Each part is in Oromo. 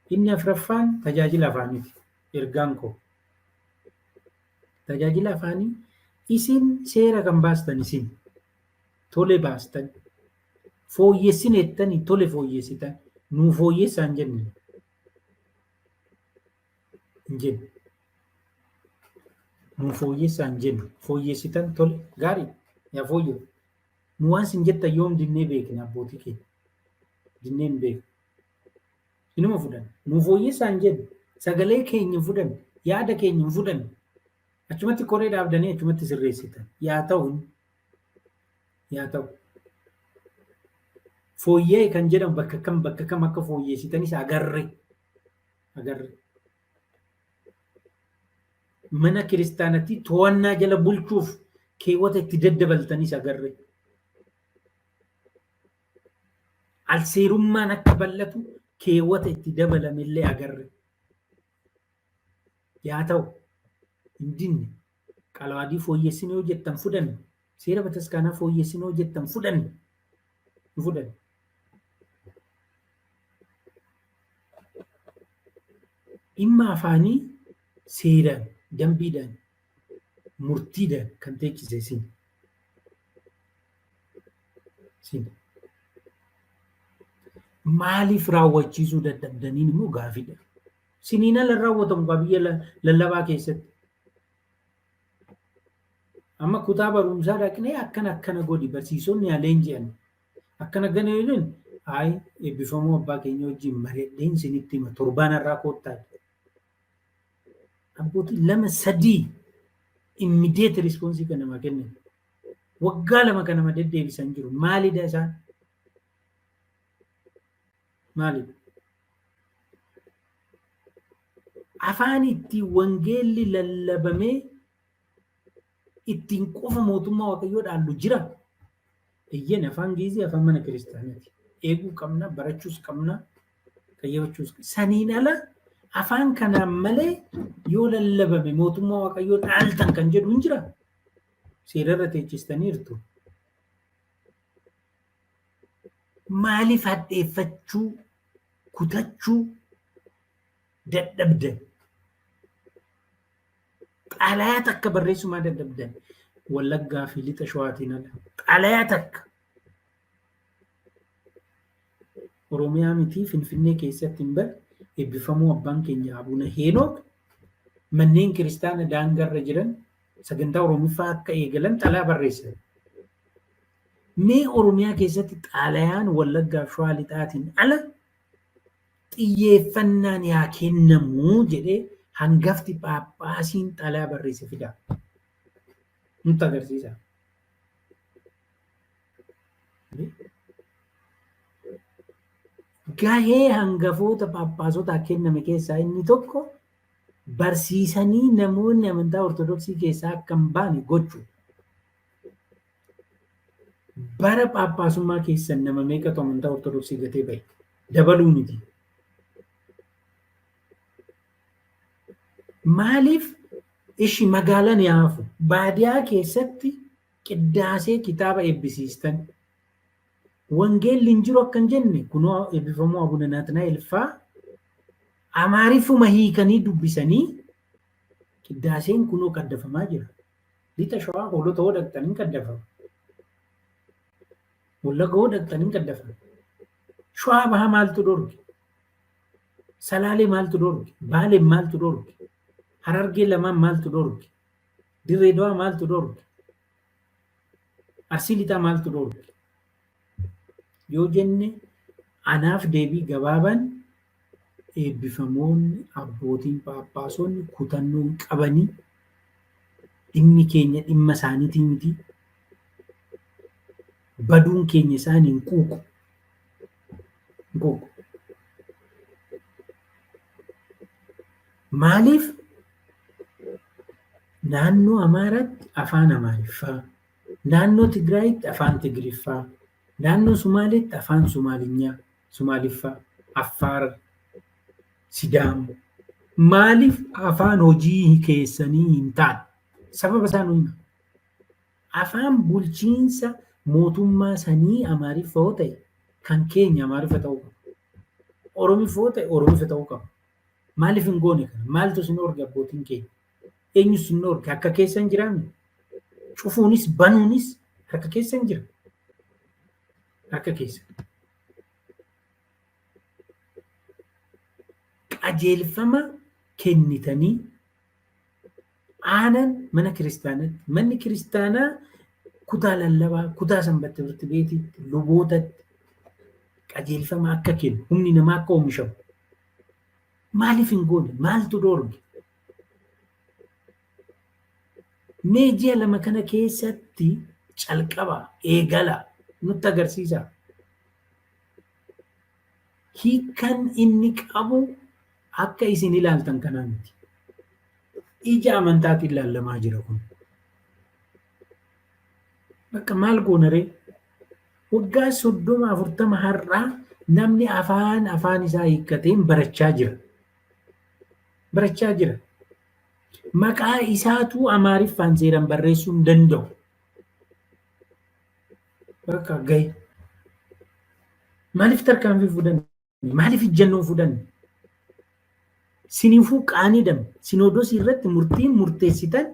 Inni afraffaan tajaajila afaaniiti. Ergaan koo. Tajaajila afaanii isin seera kan baastan isin tole baastan fooyyessine jettanii tole fooyyessitan nuu fooyyessaa hin jenne hin jenne. Nuu fooyyessaa hin jenne fooyyessitan tole gaarii yaa fooyya'u. Nu waan sin jettan yoom dinnee beekna abbootii keenya dinnee hin beeknu. Inuma fudhanna. Nuu fooyyessaa hin jennu. Sagalee keenya hin fudhanne. Yaada keenya hin fudhanne. Achumatti koree dhaabdanii achumatti sirreessitan. Yaa ta'u yaa ta'u. Fooyya'e kan jedhamu bakka kam bakka kam akka fooyyessitanis agarre. Agarre. Mana kiristaanatti to'annaa jala bulchuuf keewwata itti daddabaltanis agarre. Alseerummaan akka bal'atu keewwata itti dabalame illee agarre. Yaa ta'u hin dinne qalawaadii fooyyessine yoo jettan fudhanne seera bataskaanaa fooyyessine yoo jettan fudhanne hin fudhanne. Dhimma afaanii seeraan dambiidhaan murtiidhaan kan teechise isin. Isin. Maaliif raawwachiisuu dadhabdaniin immoo gaafidha. Siniin ala raawwatamu kaa biyya lallabaa keessatti. Amma kutaa barumsaa dhaqnee akkana akkana godhi barsiisonni haa leenji'an. Akkana akkana yoo jennu ayi eebbifamuu abbaa keenya wajjin mari'adheen isinitti hima torbaan har'aa koottaa. Abbootii lama sadii immediate response kan namaa kennan. Waggaa lama kan nama deddeebisan jiru. Maalidha isaan? Maalidha? Afaan ittiin wangeelli lallabamee ittiin qofa mootummaa Waaqayyoo dhaallu jira? Eeyyeen afaan Giizii afaan mana kiristaanaati. Eeguu qabna, barachuus qabna, qayyabachuus. Saniin ala afaan kanaan malee yoo lallabame mootummaa Waaqayyoo dhaaltan kan jedhu hin jira. Seerarra teechistaniirtu. Maaliif hadheeffachuu, kutachuu dadhabdan? Xalayaa takka barreessuu maa dadhabdan? Wallaggaa fi lixa Shawaatiin ala. Xalayaa takka. Oromiyaa miti Finfinnee keessatti hin bar eebbifamuu abbaan keenya Abuna Heenook manneen kiristaana daangarra jiran sagantaa Oromiffaa akka eegalan xalayaa barreessan. Mee Oromiyaa keessatti xalayaan Wallaggaa fi Shawaa lixaatiin ala xiyyeeffannaan yaa kennamu jedhee hangafti Phaaphaasiin xalayaa barreesse fidaa. Nutti agarsiisa. Gahee hangafoota Phaaphaasotaa kenname keessaa inni tokko barsiisanii namoonni amantaa Ortodoksii keessaa akka hin baane gochuudha. Bara Phaaphaasummaa keessan nama meeqatu amantaa Ortodoksii gatee bahe? Dabaluu miti. Maaliif ishi magaalaan yaa hafu baadiyaa keessatti qiddaasee kitaaba eebbisiistan wangeelli hin jiru akka hin jenne kunoo eebbifamuu Abuna Naatnaa'el faa Amaariffuma hiikanii dubbisanii qiddaaseen kunoo qaddafamaa jira. Lixa Shawaa hoolota hoo dhaqxan hin qaddafama. Wallagga hoo dhaqxan hin qaddafama. Shawaa bahaa maaltu dhorge? Salaalee maaltu dhorge? Baaleen maaltu dhorge? Harargee lamaan maaltu dhorge? Dirree Dawaa maaltu dhorge? Arsii lixaa maaltu dhorge? Yoo jenne anaaf deebii gabaabaan eebbifamoonni abbootiin phaaphaasonni kutannoo hin qabanii dhimmi keenya dhimma isaaniitii miti baduun keenya isaan hin quuqu. Hin quuqu. Maaliif naannoo Amaaraatti afaan Amaariffaa, naannoo Tigraayitti afaan Tigriffaa, naannoo Sumaaleetti afaan Sumaalinyaa, Sumaaliffaa, Affaar, Sidaamo. Maaliif afaan hojii keessanii hin taane? Sababa isaa nu hima. Afaan bulchiinsa mootummaa sanii Amaariffa yoo ta'e kan keenya Amaariffa ta'uu qaba. Oromifoo ta'e Oromifa ta'uu qaba. Maaliif hin goone kana? Maaltu isin orge abbootiin keenya? Eenyu isin orge? Harka keessa hin jiraanne? Cufuunis banuunis harka keessa hin jira. Harka keessa. Qajeelfama kennitanii aanan mana kiristaanatti, manni kiristaanaa kutaa lallabaa, kutaa sanbat timirti beetiitti, lubootatti qajeelfama akka kennu, humni namaa akka oomishamu. Maaliif hin goone? Maaltu dhoorge? Mee ji'a 2 kana keessatti calqaba, eegala, nutti agarsiisaa. Hiikkan inni qabu akka isin ilaaltan kanaa miti. Ija amantaatiin ilaallamaa jira kun. Bakka maal goona ree? Waggaa 30 40 har'aa namni afaan afaan isaa hiikkateen barachaa jira. Barachaa jira. Maqaa isaatuu Amaariffaan seeraan barreessuu hin danda'u. Bakka gahe. Maaliif tarkaanfii fudhanne? Maaliif ijjannoo fudhanne? Siniifuu qaanii dame. Sinoodosii irratti murtiin murteessitan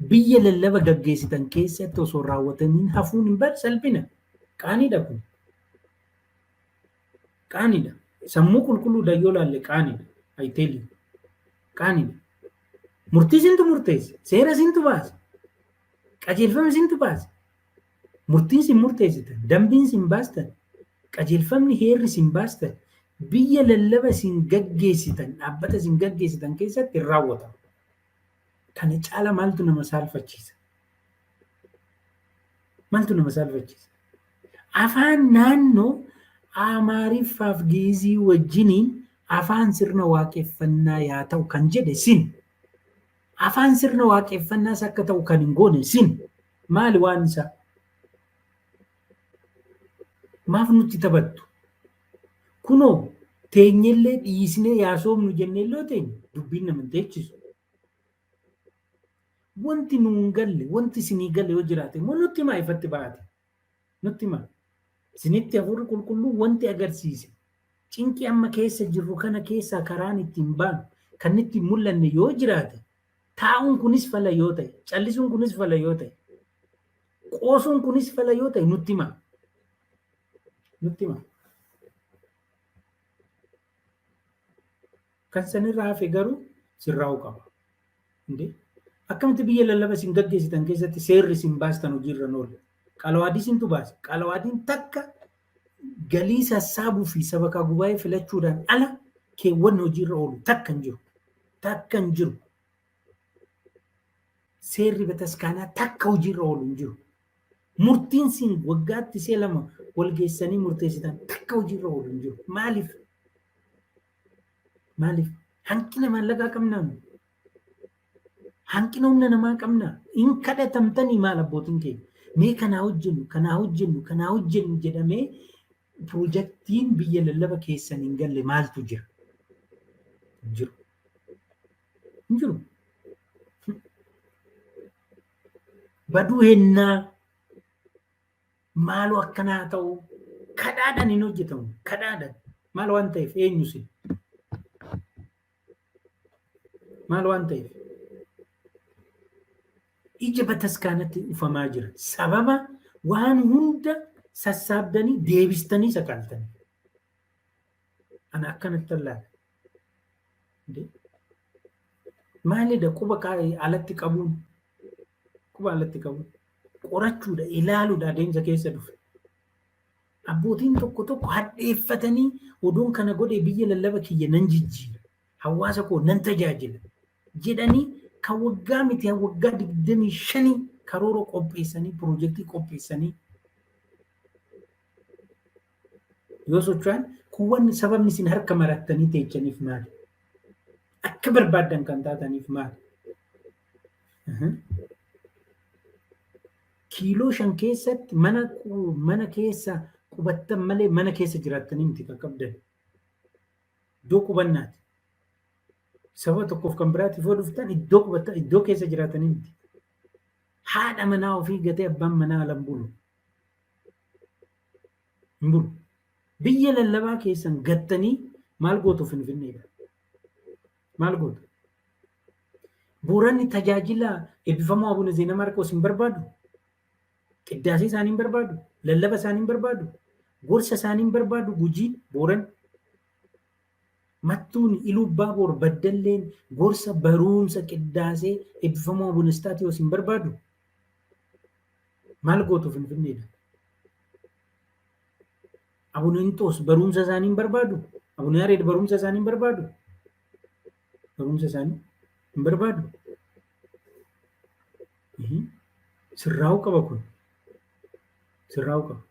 biyya lallaba gaggeessitan keessatti osoo raawwataniin hafuun hin bar salphina. Qaaniidha kun. Qaaniidha. Sammuu qulqulluudhaan yoo laalle qaaniidha. I tell you. Qaaniidha. Murtii sintu murteesse. Seera sintu baase. Qajeelfama sintu baase. Murtiin sin murteessitan, dambiin sin baastan, qajeelfamni heerri sin baastan, biyya lallaba isin gaggeessitan, dhaabbata isin gaggeessitan keessatti hin raawwatamu. Kana caala maaltu nama saalfachiisa? Maaltu nama saalfachiisa? Afaan naannoo Amaariffaaf Gi'izii wajjiniin afaan sirna waaqeffannaa yaa ta'u kan jedhe sin. Afaan sirna waaqeffannaas akka ta'u kan hin goone sin. Maali waan isaa? Maaf nutti taphattu? Kunoo teenyellee dhiisnee yaa soomnu jenneellee yoo teenye dubbiin nama hin teechisu. Wanti nuu hin galle, wanti isinii gale yoo jiraate immoo nutti himaa ifatti ba'aati. Nutti himaa. Isinitti hafuurri qulqulluu wanti agarsiise cinqii amma keessa jirru kana keessaa karaan ittiin baanu kan itti hin mul'anne yoo jiraate taa'uun kunis fala yoo ta'e, callisuun kunis fala yoo ta'e, qoosuun kunis fala yoo ta'e nutti himaa. Nutti himaa. Kan sanirraa hafe garuu sirraa'uu qaba. Indee akkamitti biyya lallaba isin gaggeessitan keessatti seerri isin baastan hojiirra hin oolle? Qalawaadii isintu baase. Qalawaadiin takka galii sassaabuu fi sabakaa gubaa'ee filachuudhaan ala keewwanni hojiirra oolu takka hin jiru. Takka hin jiru. Seerri bataskaanaa takka hojiirra oolu hin jiru. Murtiin siin waggaatti si'a 2 wal geessanii murteessitan takka hojiirra oolu hin jiru. Maaliif? Maaliif? Hanqina maallaqaa qabnaa? Hanqina humna namaa qabnaa? Hin kadhatamtanii maal abbootiin keenya? Mee kanaa hojjennu, kanaa hojjennu, kanaa hojjennu jedhamee piroojaktiin biyya lallaba keessan hin galle maaltu jira? Hin jiru. Hin jiru. Baduu hennaa maaloo akkanaa ta'u kadhaadhaan hin hojjetamu. Kadhaadhaan maal waan ta'eef eenyu sin? Maal waan ta'eef? Ija bataskaanatti ufamaa jira. Sababa waan hunda sassaabdanii deebistanii sakaaltanii. Ana akkanatti allaala. Maalidha quba alatti qabuun? Quba alatti qabuun. Qorachuudha, ilaaluudha adeemsa keessa dhufe. Abbootiin tokko tokko hadheeffatanii oduun kana godhee biyya lallaba kiyya nan jijjiira, hawaasa koo nan tajaajila jedhanii kan waggaa miti waggaa 25 karoora qopheessanii, piroojeektii qopheessanii yoo socho'an kuuwwan sababni isin harka marattanii teechaniif maali? Akka barbaaddan kan taataniif maali? Kiiloo 5 keessatti mana mana keessa qubattan malee mana keessa jiraattanii miti kan qabdan. Iddoo qubannaati. Sababa tokkoof kan biraatiif yoo dhuftan iddoo qubattan iddoo keessa jiraatanii miti. Haadha manaa ofii gatee abbaan manaa ala hin bulu. Hin bulu. Biyya lallabaa keessan gattanii Maal gootu Finfinneedha? Maal gootu? Booranni tajaajila eebbifamoo Abuna Zeena Maarqoos hin barbaadu? Qiddaasee isaanii hin barbaadu? Lallaba isaanii hin barbaadu? Gorsa isaanii hin barbaadu? Gujiin Booran Mattuun, Iluu Abbaa Baddalleen gorsa, barumsa, qiddaasee eebbifamoo Abuna Istaatiyoos hin barbaadu? Maal gootu Finfinneedha? Abuna Inxoos barumsa isaanii hin barbaadu? Abuna Yaareed barumsa isaanii hin barbaadu? Barumsa isaanii hin barbaadu? Sirraa'uu qaba kun. Sirraa'uu qaba.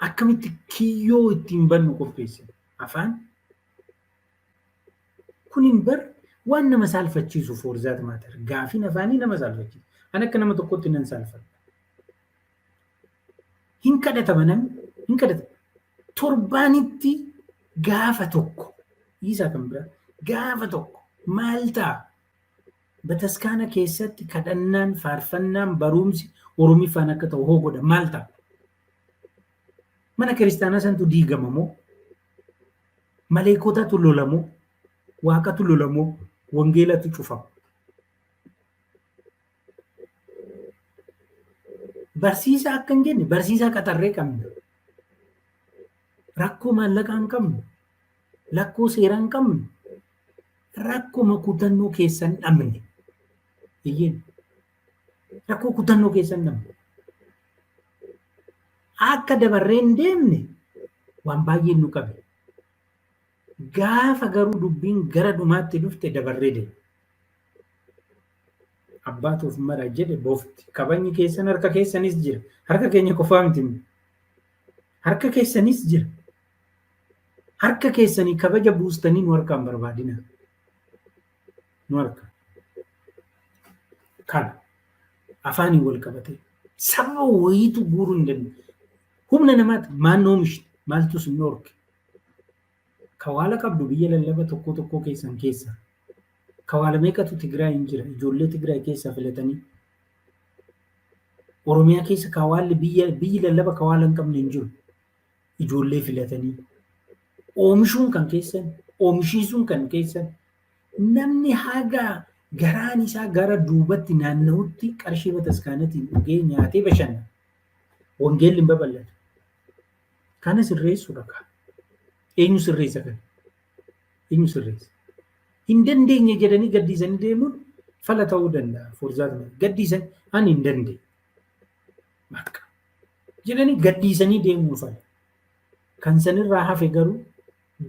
Akkamitti kiyyoo ittiin bannu qopheessina? Afaan kun hin bar waan nama saalfachiisu, for that matter. Gaafiin afaanii nama saalfachiisa. Ani akka nama tokkotti nan saalfadha. Hin kadhatama, namni hin kadhatama. Torbaanitti gaafa tokko, dhiisaa kan biraa, gaafa tokko maal ta'a? Bataskaana keessatti kadhannaan, faarfannaan, barumsi Oromiffaan akka ta'u hoo godha, maal ta'a? Mana kiristaanaa santu diigama moo? Maleekotatu lolamoo? Waaqatu lolamoo? Wangeelatu cufama? Barsiisaa akka hin jenne, barsiisaa qaxarree qabna. Rakkoo maallaqaa hin qabnu. Rakkoo seeraa hin qabnu. Rakkoo kutannoo keessan dhabne. Iyyeen. Rakkoo kutannoo keessan dhabne. Akka dabarree hin deemne waan baay'een nu qabe. Gaafa garuu dubbiin gara dhumaatti dhufte dabarree deemne. Abbaatuuf mara jedhe bofti. Kabajni keessan harka keessanis jira. Harka keenya qofaa miti. Harka keessanis jira. Harka keessanii kabaja buustanii nu harkaan barbaadina. Nu harka. Kana afaaniin wal qabatee saba wayiitu guuruu hin danda'u. Humna namaati maal oomishne, maaltu sin dhorke? Kawaala qabdu biyya lallaba tokko tokko keessan keessa. Kawaala meeqatu Tigraay hin jira? Ijoollee Tigraay keessaa filatanii. Oromiyaa keessa kawaalli, biyyi lallaba kawaala hin qabne hin jiru. Ijoollee filatanii. Oomishuun kan keessan, oomishiisuun kan keessan. Namni haga garaan isaa gara duubatti naanna'utti qarshii bataskaanatiin dhugee nyaatee bashannana. Wangeelli hin babal'atu. Kana sirreessuudha kaa. Eenyu sirreessa kana? Eenyu sirreessa? Hin dandeenye jedhanii gaddiisanii deemuun fala ta'uu danda'a. For that matter. Gaddiisan, ani hin dandeenye. Bakka. Jedhanii gaddiisanii deemuun fala. Kan sanirraa hafe garuu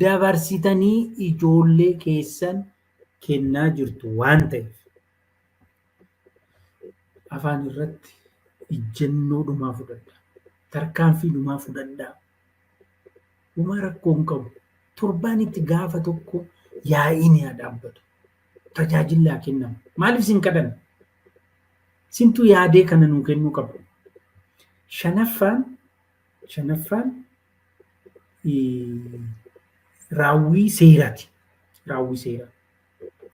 dabarsitanii ijoollee keessan kennaa jirtu waan ta'eef, afaan irratti ijjennoo dhumaa fudhadha. Tarkaanfii dhumaa fudhadhaa. Dhumaa rakkoo hin qabu. Torbaanitti gaafa tokko yaa'iin haa dhaabbatu. Tajaajilli haa kennamu. Maaliif sin kadhanna? Sintu yaadee kana nuu kennuu qaba. Shanaffaan raawwii seeraati. Raawwii seeraa.